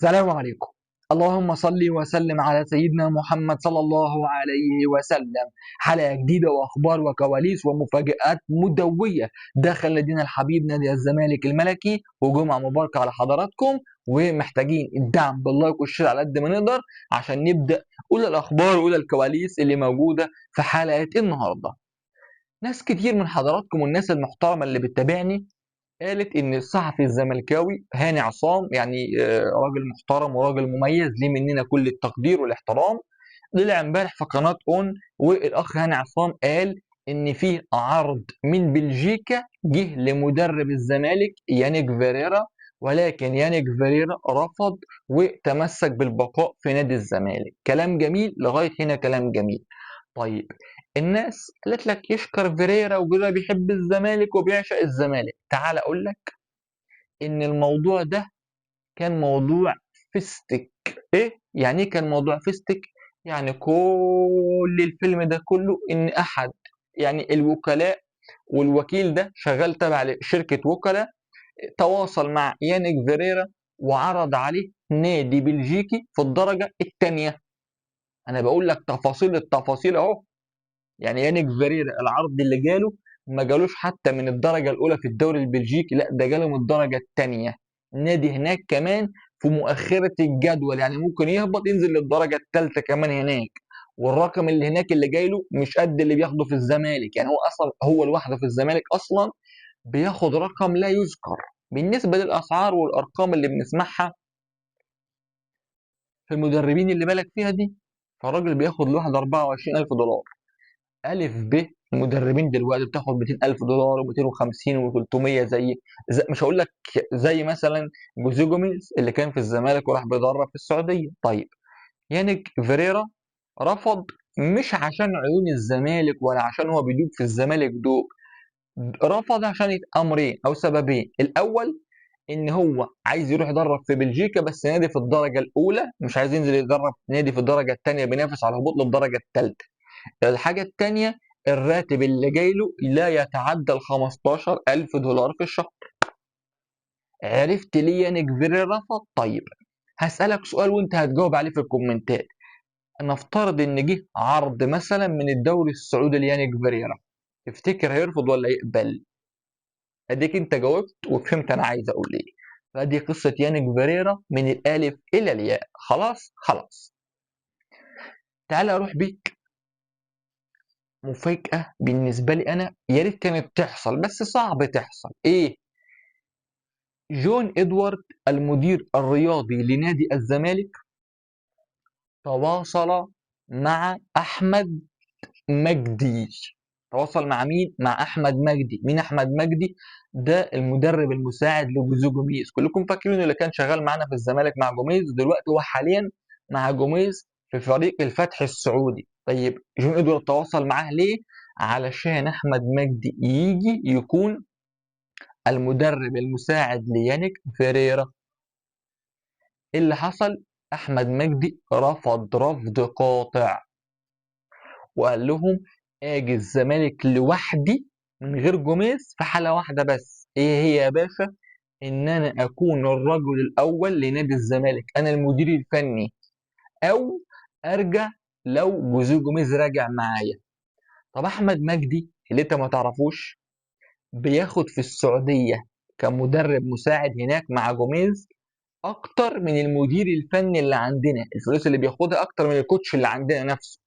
السلام عليكم. اللهم صل وسلم على سيدنا محمد صلى الله عليه وسلم. حلقة جديدة وأخبار وكواليس ومفاجآت مدوية داخل نادينا الحبيب نادي الزمالك الملكي، وجمعة مباركة على حضراتكم، ومحتاجين الدعم بال like وال share على قد ما نقدر عشان نبدأ أولى الأخبار وأولى الكواليس اللي موجودة في حلقة النهاردة. ناس كتير من حضراتكم والناس المحترمة اللي بتتابعني قالت إن الصحفي الزملكاوي هاني عصام، راجل محترم وراجل مميز ليه مننا كل التقدير والاحترام، طلع امبارح في قناة اون، والأخ هاني عصام قال إن فيه عرض من بلجيكا جه لمدرب الزمالك يانيك فيريرا، ولكن يانيك فيريرا رفض وتمسك بالبقاء في نادي الزمالك. كلام جميل لغاية هنا، كلام جميل. الناس قالت لك يشكر فيريرا وفيريرا بيحب الزمالك وبيعشق الزمالك. تعال أقول لك إن الموضوع ده كان موضوع فيستك. إيه؟ يعني إيه كان موضوع فيستك؟ يعني كل الفيلم ده كله إن أحد الوكلاء، والوكيل ده شغال تبع شركة وكلاء، تواصل مع يانيك فيريرا وعرض عليه نادي بلجيكي في الدرجة الثانية. أنا بقول لك تفاصيل التفاصيل أهو. يانيك فيريرا العرض اللي جاله ما جالوش حتى من الدرجة الأولى في الدوري البلجيكي، لا ده جاله من الدرجة الثانية، نادي هناك كمان في مؤخرة الجدول، يعني ممكن يهبط ينزل للدرجة الثالثة كمان هناك، والرقم اللي هناك اللي جاي له مش قد اللي بياخده في الزمالك. هو أصلا هو لوحده في الزمالك أصلا بياخد رقم لا يذكر بالنسبة للأسعار والأرقام اللي بنسمعها في المدربين اللي بالك فيها دي. فالراجل بياخد لوحده 24000 دولار. ألف ب المدربين دلوقتي بتاخد ميتين ألف دولار وميتين وخمسين وتلتمية، زي مش هقول لك زي مثلا جوزيه جوميز اللي كان في الزمالك وراح بيدرب في السعودية. يانيك فيريرا رفض مش عشان عيون الزمالك ولا عشان هو بيدوب في الزمالك دوب، رفض عشان أمرين أو سببين. الأول إن هو عايز يروح يدرب في بلجيكا بس نادي في الدرجة الأولى، مش عايز ينزل يدرب نادي في الدرجة الثانية بينافس على الهبوط للدرجة الثالثة. الحاجة الثانية الراتب اللي جاي له لا يتعدى ال 15000 دولار في الشهر. عرفت ليه يانيك فيريرا رفض؟ هسألك سؤال وانت هتجاوب عليه في الكومنتات. نفترض ان جه عرض مثلا من الدوري السعودي ليانيك فيريرا، تفتكر هيرفض ولا يقبل؟ اديك انت جاوبت وفهمت انا عايز اقول ايه. فدي قصة يانيك فيريرا من الالف الى الياء. خلاص خلاص. تعال اروح بيك مفاجأة بالنسبة لي أنا، يا ريت كانت تحصل بس صعب تحصل. إيه؟ جون إدوارد المدير الرياضي لنادي الزمالك تواصل مع أحمد مجدي. تواصل مع مين؟ مع أحمد مجدي. مين أحمد مجدي؟ ده المدرب المساعد لجوزيه جوميز، كلكم فاكرين اللي كان شغال معانا في الزمالك مع جوميز، دلوقتي هو حاليا مع جوميز في فريق الفتح السعودي. جون إدوارد تواصل معاه ليه؟ علشان أحمد مجدي يجي يكون المدرب المساعد ليانيك فيريرا. إيه اللي حصل؟ أحمد مجدي رفض رفض قاطع وقال لهم آجي الزمالك لوحدي من غير جوميز في حالة واحدة بس. إيه هي يا باشا؟ إن أنا أكون الرجل الأول لنادي الزمالك، أنا المدير الفني، أو أرجع لو جوزيه جوميز راجع معايا. طب أحمد مجدي اللي أنت ما تعرفوش بياخد في السعودية كمدرب مساعد هناك مع جوميز أكتر من المدير الفني اللي عندنا، الفلوس اللي بياخدها أكتر من الكوتش اللي عندنا نفسه.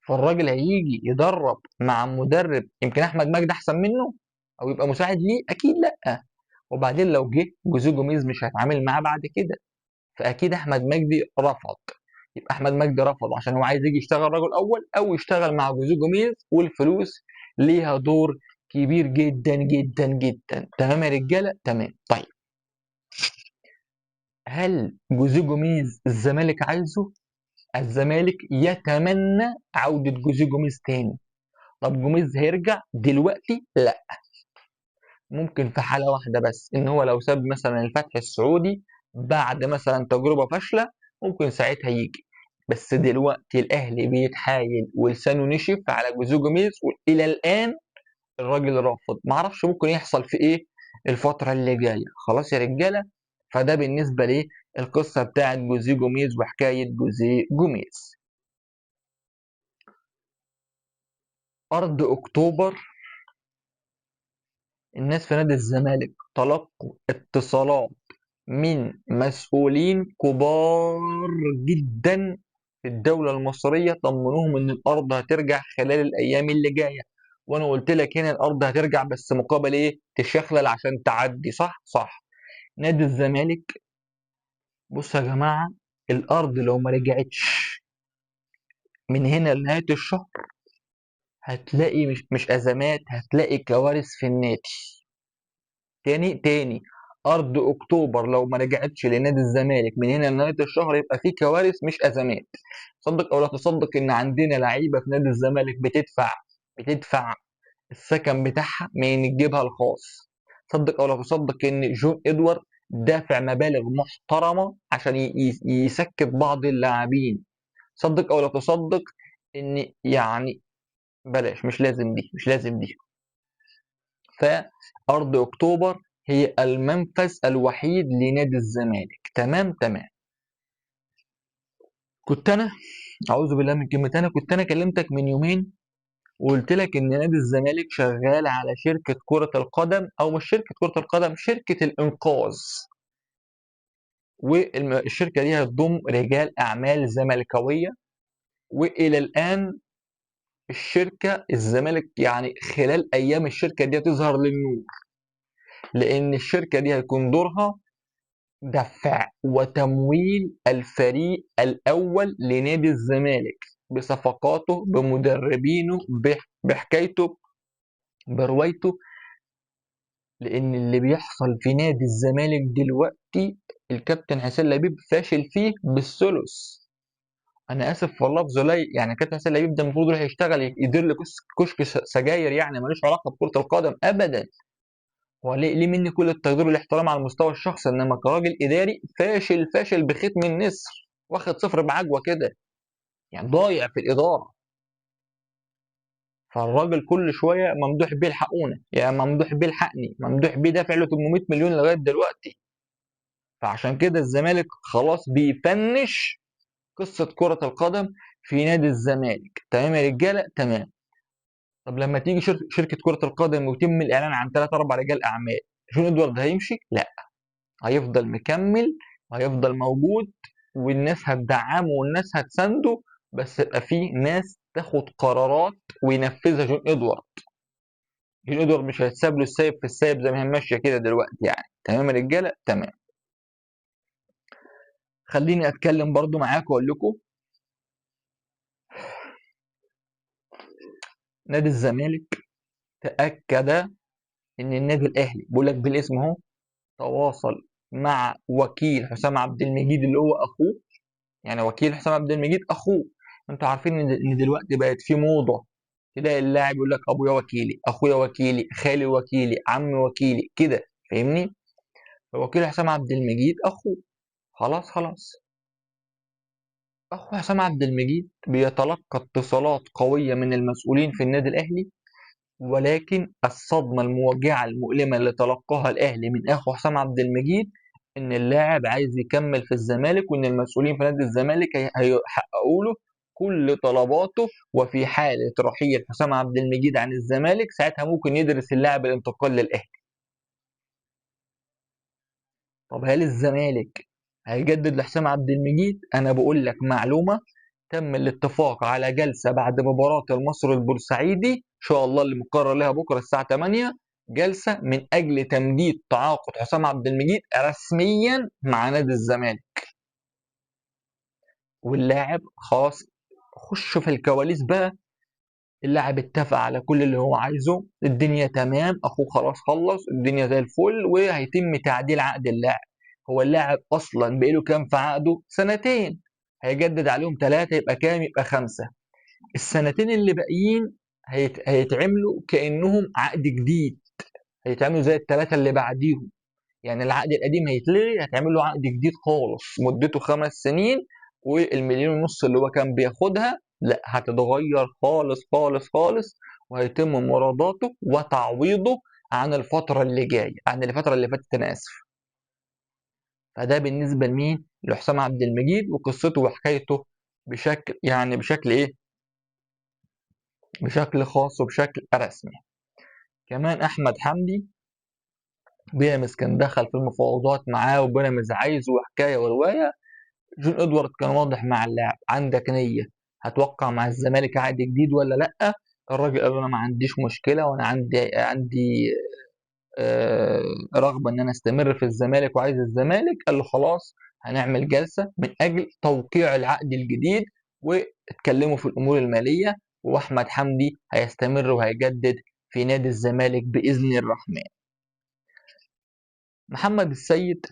فالراجل هيجي يدرب مع مدرب يمكن أحمد مجدي أحسن منه أو يبقى مساعد ليه؟ أكيد لأ. وبعدين لو جه جوزيه جوميز مش هيتعامل معاه بعد كده، فأكيد أحمد مجدي رفض. يبقى أحمد مجدي رفض عشان هو عايز يجي يشتغل رجل أول أو يشتغل مع جوزيه جوميز، والفلوس ليها دور كبير جدا جدا جدا. تمام يا رجالة؟ تمام. هل جوزيه جوميز الزمالك عايزه؟ الزمالك يتمنى عودة جوزيه جوميز تاني. طب جوميز هيرجع دلوقتي؟ لا، ممكن في حالة واحدة بس، إن هو لو ساب مثلا الفتح السعودي بعد مثلا تجربة فاشلة ممكن ساعتها يجي، بس دلوقتي الأهلي بيتحايل ولسانه نشف على جوزيه جوميز وإلى الآن الراجل رافض. معرفش ممكن يحصل في إيه الفترة اللي جاية. خلاص يا رجالة، فده بالنسبة ليه القصة بتاعت جوزيه جوميز وحكاية جوزيه جوميز. ارض اكتوبر، الناس في نادي الزمالك تلقوا اتصالات من مسؤولين كبار جدا في الدولة المصرية طمنوهم إن الأرض هترجع خلال الأيام اللي جاية. وأنا قلت لك هنا الأرض هترجع بس مقابل إيه؟ تشخلل عشان تعدي، صح؟ صح. نادي الزمالك بصوا يا جماعة، الأرض لو ما رجعتش من هنا لنهاية الشهر هتلاقي مش أزمات، هتلاقي كوارث في النادي. تاني أرض أكتوبر لو ما رجعتش لنادي الزمالك من هنا لنهاية الشهر يبقى في كوارث مش أزمات. صدق أو لا تصدق إن عندنا لعيبة في نادي الزمالك بتدفع السكن بتاعها من جيبها الخاص. صدق أو لا تصدق إن جون إدوارد دافع مبالغ محترمة عشان يسكت بعض اللاعبين. صدق أو لا تصدق إن بلاش، مش لازم دي، مش لازم دي. فأرض أكتوبر هي المنفذ الوحيد لنادي الزمالك. تمام تمام. كنت أنا أعوذ بالله من كلمة أنا، كنت أنا كلمتك من يومين وقلت لك إن نادي الزمالك شغال على شركة كرة القدم، أو مش شركة كرة القدم، شركة الإنقاذ، والشركة دي هتضم رجال أعمال زملكاوية. وإلى الآن الشركة الزمالك خلال أيام الشركة دي هتظهر للنور، لأن الشركة دي هيكون دورها دفع وتمويل الفريق الأول لنادي الزمالك بصفقاته، بمدربينه، بحكايته، بروايته. لأن اللي بيحصل في نادي الزمالك دلوقتي الكابتن حسين لبيب فاشل فيه بالثلث. أنا آسف في اللفظ، لا الكابتن حسين لبيب ده المفروض يروح يشتغل يدير له كشك سجاير، ملوش علاقة بكرة القدم أبدا. هو ليه مني كل التقدير والاحترام على المستوى الشخصي، إنما كراجل إداري فاشل، فاشل بختم النسر، واخد صفر بعجوة كده، ضايع في الإدارة. فالراجل كل شوية ممدوح بيه الحقونا، يا ممدوح بيه الحقني، ممدوح بيه دافع له 800 مليون لغاية دلوقتي. فعشان كده الزمالك خلاص بيفنش قصة كرة القدم في نادي الزمالك. تمام يا رجالة؟ تمام. طب لما تيجي شركة كرة القدم ويتم الإعلان عن 3-4 رجال أعمال، جون إدوارد هيمشي؟ لا، هيفضل مكمل وهيفضل موجود، والناس هتدعمه والناس هتسنده، بس يبقى في ناس تاخد قرارات وينفذها جون إدوارد. جون إدوارد مش هيتساب له السايب في السايب زي ما هي ماشية كده دلوقتي. تمام يا رجالة؟ تمام. خليني أتكلم برضو معاكم وأقول لكم نادي الزمالك تأكد إن النادي الأهلي، بقول لك بالاسم أهو، تواصل مع وكيل حسام عبد المجيد اللي هو أخوه، يعني وكيل حسام عبد المجيد أخوه. أنتوا عارفين إن دلوقتي بقت في موضة تلاقي اللاعب يقول لك أبويا وكيلي، أخويا وكيلي، خالي وكيلي، عمي وكيلي كده، فاهمني؟ فوكيل حسام عبد المجيد أخوه، خلاص خلاص. أخو حسام عبد المجيد بيتلقى اتصالات قوية من المسؤولين في النادي الأهلي، ولكن الصدمة الموجعة المؤلمة اللي تلقاها الأهلي من أخو حسام عبد المجيد إن اللاعب عايز يكمل في الزمالك، وإن المسؤولين في نادي الزمالك هيحققوا له كل طلباته، وفي حالة رحيل حسام عبد المجيد عن الزمالك ساعتها ممكن يدرس اللاعب الانتقال للأهلي. طب هل الزمالك هيجدد لحسام عبد المجيد؟ أنا بقول لك معلومة، تم الاتفاق على جلسة بعد مباراة المصري البورسعيدي إن شاء الله اللي مقرر لها بكرة الساعة 8، جلسة من أجل تمديد تعاقد حسام عبد المجيد رسميا مع نادي الزمالك. واللاعب خلاص خش في الكواليس بقى، اللاعب اتفق على كل اللي هو عايزه، الدنيا تمام، أخوه خلاص خلص، الدنيا زي الفل، وهيتم تعديل عقد اللاعب. هو اللاعب أصلا بقيله كام في عقده؟ سنتين، هيجدد عليهم 3، يبقى كام؟ يبقى 5. السنتين اللي باقيين هيتعملوا كأنهم عقد جديد، هيتعملوا زي ال3 اللي بعديهم، يعني العقد القديم هيتلغي، هيتعمل له عقد جديد خالص مدته 5 سنين، والمليون ونص اللي هو كان بياخدها لا هتتغير خالص خالص خالص، وهيتم مراضاته وتعويضه عن الفترة اللي جاية، عن الفترة اللي فاتت، أنا آسف. فده بالنسبة لمين؟ لحسام عبد المجيد وقصته وحكايته بشكل يعني بشكل ايه؟ بشكل خاص وبشكل رسمي. كمان احمد حمدي بيراميدز كان دخل في المفاوضات معاه وبيراميدز عايزه وحكاية ورواية. جون ادوارد كان واضح مع اللاعب، عندك نيه هتوقع مع الزمالك عقد جديد ولا لا؟ الراجل قال انا ما عنديش مشكلة وانا عندي رغبة ان انا استمر في الزمالك وعايز الزمالك. قال له خلاص هنعمل جلسه من اجل توقيع العقد الجديد، واتكلموا في الامور المالية، واحمد حمدي هيستمر وهيجدد في نادي الزمالك باذن الرحمن. محمد السيد،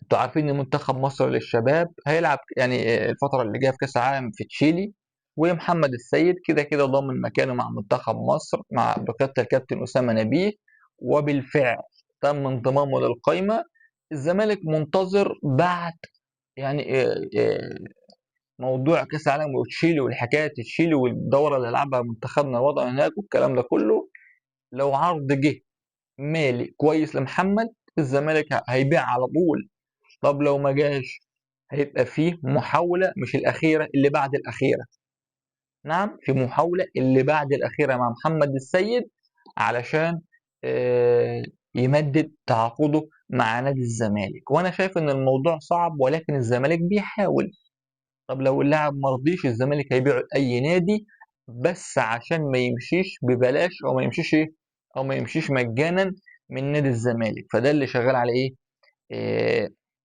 انتوا عارفين ان منتخب مصر للشباب هيلعب يعني الفترة اللي جاية في كاس العالم في تشيلي، ومحمد السيد كده كده ضامن مكانه مع منتخب مصر مع بقيادة الكابتن اسامة نبيه، وبالفعل تم انضمامه للقايمه. الزمالك منتظر بعد يعني موضوع كاس العالم وتشيلي والحكاية تشيلي والدوره اللي لعبها منتخبنا الوضع هناك والكلام ده كله، لو عرض جه مالي كويس لمحمد الزمالك هيبيع على طول. طب لو ما جاش هيبقى فيه محاولة، مش الأخيرة اللي بعد الأخيرة، نعم في محاولة اللي بعد الأخيرة مع محمد السيد علشان يمدد تعاقده مع نادي الزمالك. وأنا شايف إن الموضوع صعب، ولكن الزمالك بيحاول. طب لو اللاعب مرضيش الزمالك هيبيعه لأي نادي، بس عشان ما يمشيش ببلاش أو ما يمشيش إيه؟ أو ما يمشيش مجانا من نادي الزمالك. فده اللي شغال على إيه؟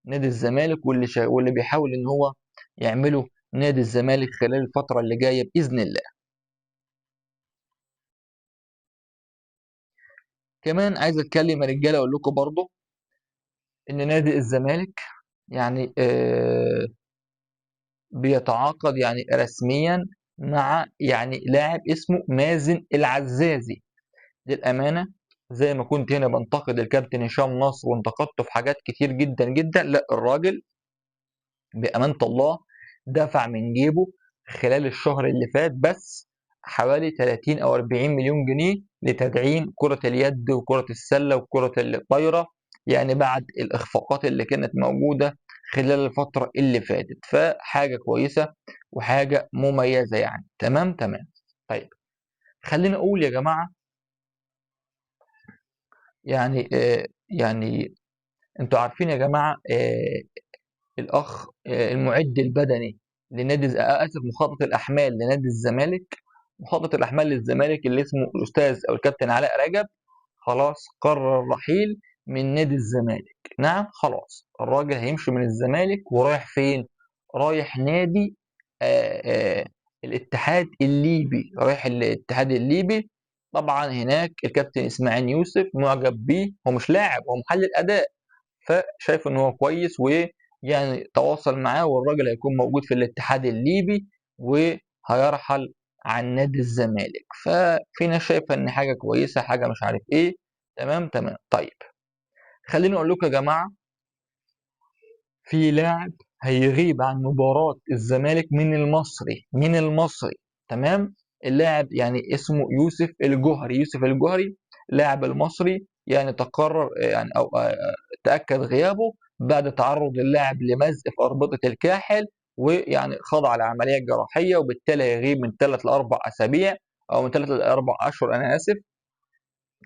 نادي الزمالك، واللي بيحاول إن هو يعمله نادي الزمالك خلال الفترة اللي جاية بإذن الله. كمان عايز أتكلم يا رجالة أقول لكم برضو إن نادي الزمالك بيتعاقد رسميا مع لاعب اسمه مازن العزازي. للأمانة زي ما كنت هنا بنتقد الكابتن هشام نصر وانتقدته في حاجات كتير جدا جدا، لا الراجل بأمانة الله دفع من جيبه خلال الشهر اللي فات بس حوالي 30 أو 40 مليون جنيه لتدعيم كرة اليد وكرة السلة وكرة الطايرة، بعد الإخفاقات اللي كانت موجودة خلال الفترة اللي فاتت. فحاجة كويسة وحاجة مميزة. تمام تمام. خلينا أقول يا جماعة انتوا عارفين يا جماعة، الأخ، المعد البدني لنادي آسف، مخطط الأحمال لنادي الزمالك، مخطط الأحمال للزمالك اللي اسمه الأستاذ أو الكابتن علاء رجب، خلاص قرر الرحيل من نادي الزمالك. نعم خلاص الراجل هيمشي من الزمالك ورايح فين؟ رايح نادي، الاتحاد الليبي، رايح الاتحاد الليبي. طبعا هناك الكابتن اسماعيل يوسف معجب بيه، هو مش لاعب هو محلل اداء، فشايف ان هو كويس ويعني تواصل معاه، والراجل هيكون موجود في الاتحاد الليبي وهيرحل عن نادي الزمالك. ففي ناس شايفه ان حاجة كويسة، حاجة مش عارف ايه. تمام تمام. خليني اقول لكم يا جماعة، في لاعب هيغيب عن مباراة الزمالك من المصري، من المصري. تمام، اللاعب اسمه يوسف الجوهري. يوسف الجوهري لاعب المصري، تقرر يعني او، تأكد غيابه بعد تعرض اللاعب لمزق في أربطة الكاحل، ويعني خضع لعملية جراحية، وبالتالي هيغيب من 3 لأربع أسابيع أو من 3 لأربع أشهر، أنا آسف،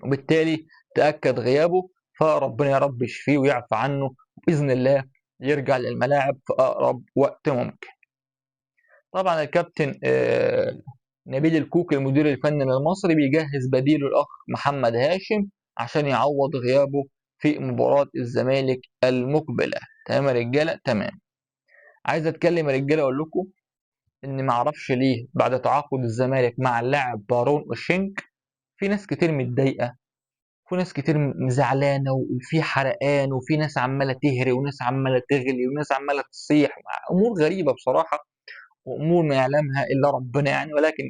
وبالتالي تأكد غيابه. فربنا يا رب يشفيه ويعفى عنه بإذن الله، يرجع للملاعب في أقرب وقت ممكن. طبعا الكابتن، نبيل الكوكي المدير الفني للمصري بيجهز بديله الأخ محمد هاشم عشان يعوض غيابه في مباراة الزمالك المقبلة. تمام يا رجالة؟ تمام. عايز أتكلم يا رجالة أقول لكم إن معرفش ليه بعد تعاقد الزمالك مع اللاعب بارون أوشينك في ناس كتير متضايقة، وفي ناس كتير زعلانة، وفي حرقان، وفي ناس عمالة تهري، وناس عمالة تغلي، وناس عمالة تصيح، أمور غريبة بصراحة، وأمور ما يعلمها إلا ربنا ولكن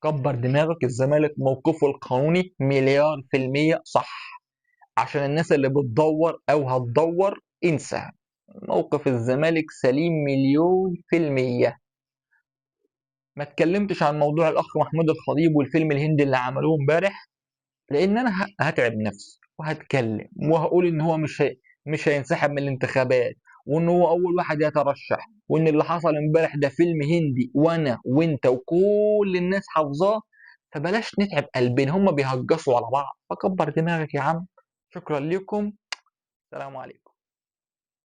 كبر دماغك، الزمالك موقفه القانوني 1,000,000,000% صح. عشان الناس اللي بتدور أو هتدور انسى، موقف الزمالك سليم 1,000,000%. ما اتكلمتش عن موضوع الأخ محمود الخطيب والفيلم الهندي اللي عملوه امبارح، لأن أنا هتعب نفسي وهتكلم وهقول إن هو مش مش هينسحب من الانتخابات، وان هو اول واحد يترشح، وان اللي حصل امبارح ده فيلم هندي وانا وانت وكل الناس حافظاه. فبلاش نتعب قلبين، هم بيهجصوا على بعض، فكبر دماغك يا عم. شكرا لكم، السلام عليكم.